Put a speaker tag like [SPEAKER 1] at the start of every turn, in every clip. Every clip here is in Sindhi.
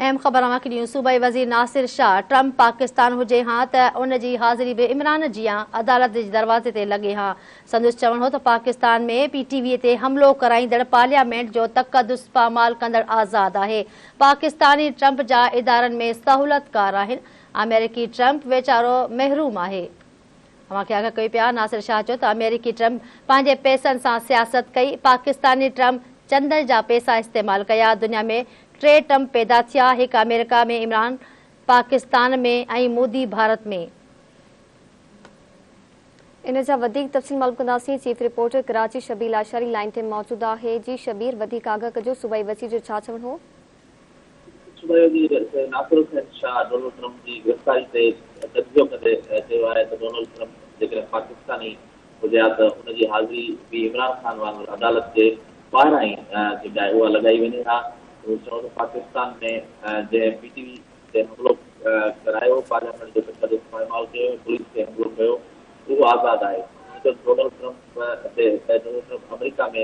[SPEAKER 1] اهم خبر اوهان کي ڏيون، صوبائي وزير ناصر شاهه ٽرمپ پاڪستان هجي هان ته ان جي حاضري به عمران جيان عدالت جي دروازي تي لڳي هان. سندس چوڻ هو ته پاڪستان ۾ پي ٽي وي تي حملو ڪرائيندڙ پارليامينٽ جو تقدس پامال ڪندڙ آزاد آهي، پاڪستاني ٽرمپ جا ادارن ۾ سهولتڪار آهن، آمريڪي ٽرمپ ويچارو محروم آهي. اوهان کي آگاهه ڪيون پيا، ناصر شاهه چيو ته آمريڪي ٽرمپ پنهنجي پئسن سان سياست ڪئي، پاڪستاني ٽرمپ چندن جا پئسا استعمال ڪيا، دنيا ۾ ٽي ٽرمپ پيدا ٿيا، هڪ آمريڪا ۾ عمران پاڪستان ۾ ۽ مودي ڀارت ۾.
[SPEAKER 2] ان جا وڌيڪ تفصيل معلوم ڪنداسين، chief reporter Karachi Shabbir Lashari line تي موجود آهي، جي شبير وڌيڪ آگاهه ڪجو صوبائي وزير جو ڇا چوڻ هو؟
[SPEAKER 3] صوبائي وزير سيد ناصر حسين شاهه ڊونلڊ ٽرمپ جي گرفتاري تي تجزيو ڪندي چيو آهي ته ڊونلڊ ٽرمپ جيڪڏهن پاڪستاني هجي ها ته ان جي حاضري به عمران خان وانگر عدالت جي ٻاهران ئي جيڪا آهي اها لڳائي وڃي ها. هو چيو ته پاڪستان ۾ جنهن پي ٽي وي تي حملو ڪرايو، پارليامينٽ جو تقدس پائمال ڪيو ۽ پوليس تي حملو ڪيو اهو آزاد آهي. هن چيو ته ڊونلڊ ٽرمپ تي ڊونلڊ ٽرمپ آمريڪا ۾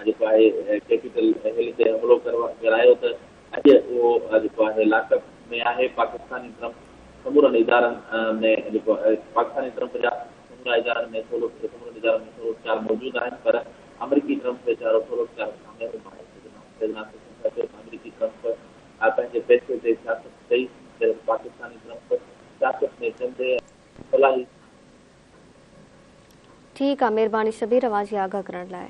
[SPEAKER 3] جيڪو آهي ڪيپيٽل هل تي حملو ڪرايو ته اڄ اهو جيڪو آهي لاڪ اپ ۾ آهي، پاڪستاني ٽرمپ سمورن ادارن ۾ جيڪو پاڪستاني ٽرمپ جا سمورا ادارن ۾ سمورن ادارن ۾ سهولتڪار موجود آهن پر آمريڪي ٽرمپ ويچارو سهولتڪارن کان محروم آهي. سيد ناصر حسين شاهه چيو ته آمريڪي ٽرمپ پنهنجي پئسي تي سياست ڪئي جڏهن ته پاڪستاني ٽرمپ سياست ۾ چندي ۽ صلاحي
[SPEAKER 2] ٺيڪ آ مھرباني شبير اوھان جي آگاھ ڪرڻ لاء.